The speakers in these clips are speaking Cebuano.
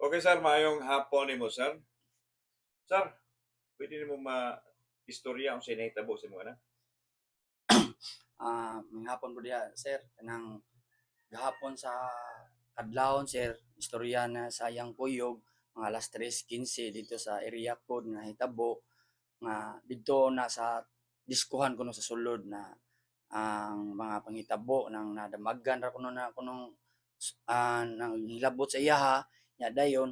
Okay sir, maayong hapon nimo, sir. Sir, pwede nimo ma istorya ang nahitabo sa imong anak? May hapon po diha, sir. Kanang gahapon sa kadlawon, sir, istorya na sa iyang kuyog, mga alas 3:15 dito sa area code nga hitabo nga didto na sa diskuhan kuno sa sulod na ang mga panghitabo nang nadamagan ra kuno na kunong nang hilabot sa iyaha nya. Dayon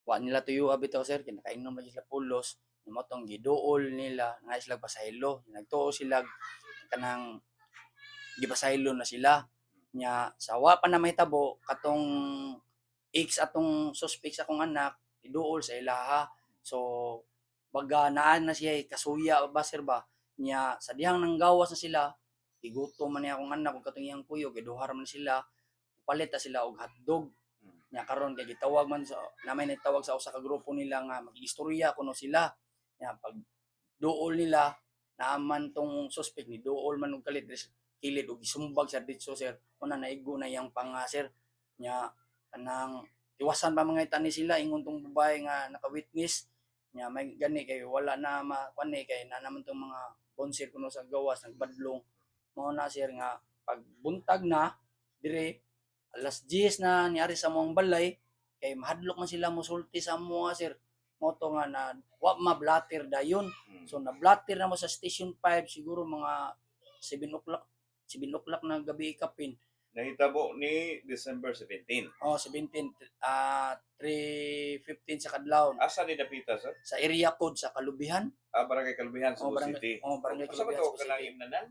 wa nila tuyo bitaw, sir, kay nakainom lagi sila pulos. Mao tong giduol nila nga sila pasaylo, nagtuo sila kanang gipasaylo na sila. Nya sa wa pa na mahitabo, katong ex atong suspect sa akong anak iduol sa ilaha. So baga naa na siya kasuya ba, sir, ba. Nya sa dihang nanggawas na sila, gigutom man niya akong anak ug katong iyang kuyog, giduha ra man sila, palit ta sila og hotdog. Nya karon kay gitawag man sa namay nagtawag sa usa ka grupo nila nga makigistorya kuno sila. Nya pag duol nila, naaman tong suspect ni duol man og kalit diri sa kilid ug gisumbag siya didto, sir. Una naigo na iyang panga, sir. Nya kanang iwasan pa mga itani sila, ingon tong babae nga naka-witness. Nya may gani kay wala na ma kuan ni kay na naman tong mga bouncer kuno sa gawas nagbadlong. Mao na, sir, nga pag buntag na dire alas 10 na niari sa among balay kay mahadlok man sila mosulti sa amoa, sir. Mao to nga na wa ma-blatter dayon. So na-blatter na mo sa Station 5 siguro mga 7 o'clock, 7 o'clock na gabi ikapin. Nahitabo ni December 17. Oh, 17, 3:15 sa kadlawon. Asa ni dapita, sir? Sa area code sa Kalubihan. Ah, Barangay Kalubihan, Oh, Cebu barangay City. Oh, Barangay Asa ba Kalubihan, to Cebu kanang City. Imnanan?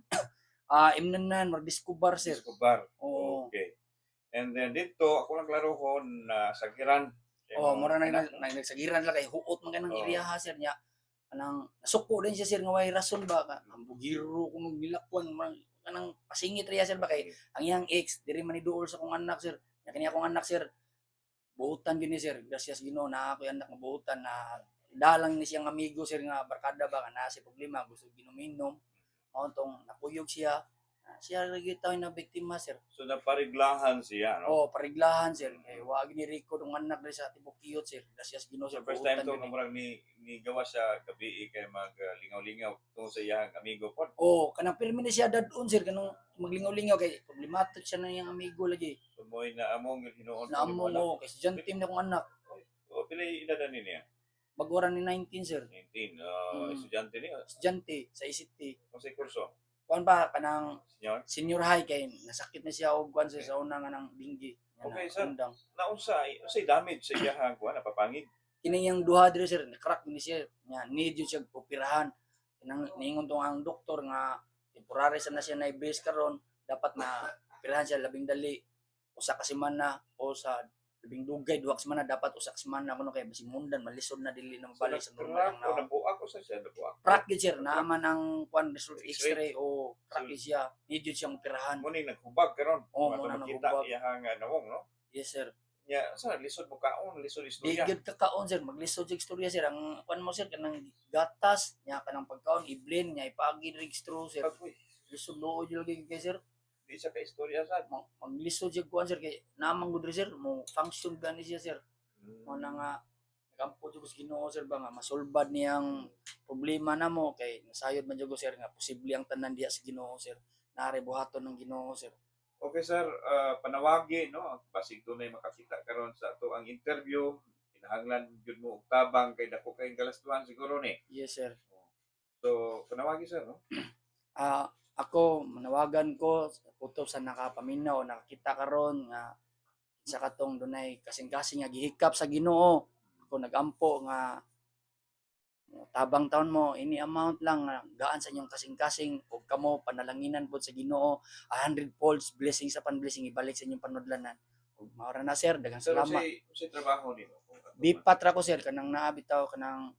Ah, Imnanan, Mardiscobar, sir. Escobar. Oo. Okay. And then dito ako lang klarohon na sagiran. Oh, mura na Anak, no? nagsagiran sila kay huot man kanang Oo. area ha, sir. Nya kanang nasuko din siya, sir, nga way rason ba ka ang bugiro kung nilakwan man kanang pasingit riya, sir, ba, kay ang iyang ex diri man ni duol sa akong anak, sir. Nya kini akong anak, sir, buutan gyud ni, sir. Gracias Ginoo na ako anak nga buutan na dalang ni siyang amigo, sir, nga barkada ba nga naa siya problema, gusto ginuminom. Mao tong nakuyog siya. Ah, siya lagi tayo na biktima, sir. So napariglahan siya, no? Oh, pariglahan, sir, kay wa gini record ang anak diri sa Tibukiyot, sir. Gracias Ginoo, So sir. first time Buutan to gyud nga ni. murag ni gawa siya gabi kay maglingaw-lingaw tungod sa iyang amigo pod. Oh, kanang pirmi ni siya dadon, sir, kanang maglingaw-lingaw kay problematic siya na iyang amigo lagi. So mo'y naamong yung hinuon. Na amo mo kay estudyante ni akong anak. O pila edad ni niya? Bago ni 19, sir. 19. Estudyante niya. Estudyante sa ICT. Kung sa kurso, Kuan ba kanang senior. Senior high kay nasakit na siya og kuan, sir, sa una nga nang dinggi. Nga Okay, na sir. undang. Naunsa unsay damage sa iyang kuan napapangig? Kini iyang duha diri, sir, na-crack ni siya. Nya need yun siya operahan. Kanang niingon tong ang doktor nga temporary sa na siya na base karon, dapat na operahan siya labing dali usa ka semana o sa labing dugay 2 ka semana, dapat 1 ka semana kuno kay basig mundan malisod na dili na So, mabalik sa normal nag-crack ang o nawong. nabuak o sa siya nabuak? Crack gyud, sir, naaman ang kuan result. X-ray. X-ray o crack gyud siya, need yun siyang operahan. Mo ning naghubag karon. Oo, Mo mo na makita naghubag. iyang nawong, no? Yes, sir. Nya sa lisod mo kaon, lisod Di istorya. gyud kakaon, sir, maglisod sa istorya, sir. Ang kuan mo, sir, kanang gatas nya kanang pagkaon i-blend nya ipaagi diri straw, sir. Pag, uy, Lisod luod jud lagi kay sir. di siya ka istorya sad. Maglisod siya kuan, sir, kay naman gud sir mo function gani siya, sir. Mo na nga nagampo jud ko sa Ginoo, sir, ba nga masulbad niyang problema namo kay nasayod man jud ko, sir, nga posible ang tanan diha sa Ginoo, sir, naare buhaton ng Ginoo, sir. Okay sir, panawagi no, basig dunay makakita karon sa ato ang interview, kinahanglan gyud mo og tabang kay dako kay galastuan siguro ni. Yes, sir. So panawagi, sir, no. Ah, ako manawagan ko kutob sa nakapaminaw, nakakita karon nga sa katong dunay kasing-kasing nga gihikap sa Ginoo. Ako nagampo nga tabang taon mo ini amount lang nga gaan sa inyong kasing-kasing ug kamo panalanginan pod sa Ginoo, a hundred folds blessing sa pan blessing ibalik sa inyong panudlanan. Ug mao ra na, sir, daghang Sir, salamat. Unsay trabaho nimo? Bipat ra ko, sir, kanang naa bitaw kanang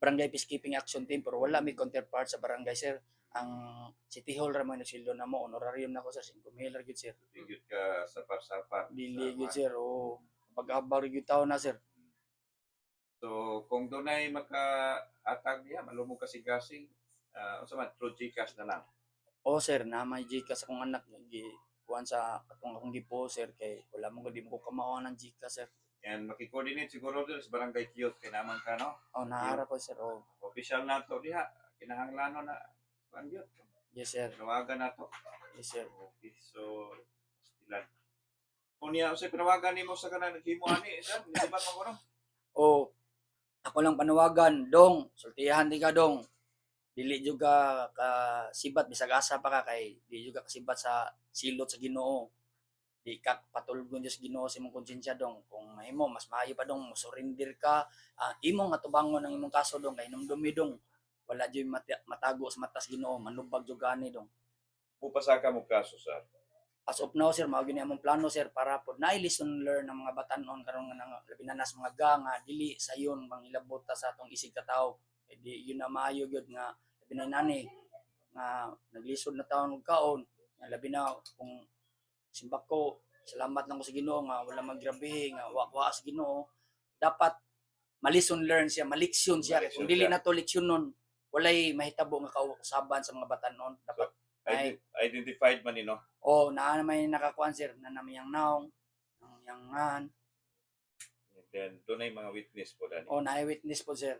Barangay Peacekeeping Action Team, pero wala may counterpart sa barangay, sir. Ang City Hall ra man nagsildo na mo. Honorarium na ko, sir, 5,000 ra gyud, sir. Di gyud ka sapar-sapar. Dili gyud, sir, o pag-abang gyud taon na, sir. So kung dunay makaatag niya, malumog kasing-kasing, unsa man, through GCash na lang? O sir, na may GCash akong anak, gi kuan sa katong akong gipo, sir, kay wala mo di mo ko kamao ng GCash, sir. And maki-coordinate siguro dito sa Barangay Kiyot kay naman ka, no? Oh, naara po, sir. Oh, Official nato diha, kinahanglan na kuan gyud. Yes, sir. Panawagan nato. Yes, sir. Okay, so stilan. Unya, unsay panawagan nimo sa kanang naghimo ani, sir? Nisibat man ko, no? Oh, ako lang panawagan, dong, sultihan di ka, dong. Dili jud ka kasibat bisag asa pa ka kay di jud ka kasibat sa silot sa Ginoo. Di ka patulgon jud sa Ginoo sa imong konsensya, dong. Kung mahimo, mas maayo pa, dong, mo surrender ka. Ah, imong atubangon ang imong kaso, dong, kay hinumdumi, dong. Wala jud matago sa matas Ginoo, manubag jud gani, dong. Mupasa ka mo kaso, sir? As of now, sir, mao gyud ni among plano, sir, para pod na lesson learn ng mga batanon karon nga labi na nas mga ga nga dili sayon mangilabot ta sa atong isig katawo. Eh, di yun na maayo gyud nga labi na nani nga naglisod na taon og kaon nga labi na kung simbak ko, salamat lang ko sa Ginoo nga wala maggrabe, nga wa sa Ginoo. Dapat ma-lesson learn siya, maleksyon siya. Maleksyon Kung dili siya. na to leksyon nun, walay mahitabo nga kausaban sa mga batanon. Dapat ay Identified man ni, no? Oh, naa na may nakakuan, sir, na namiyang naong, ang yang ngan. And then dunay mga witness po dani. Oh, na witness po, sir.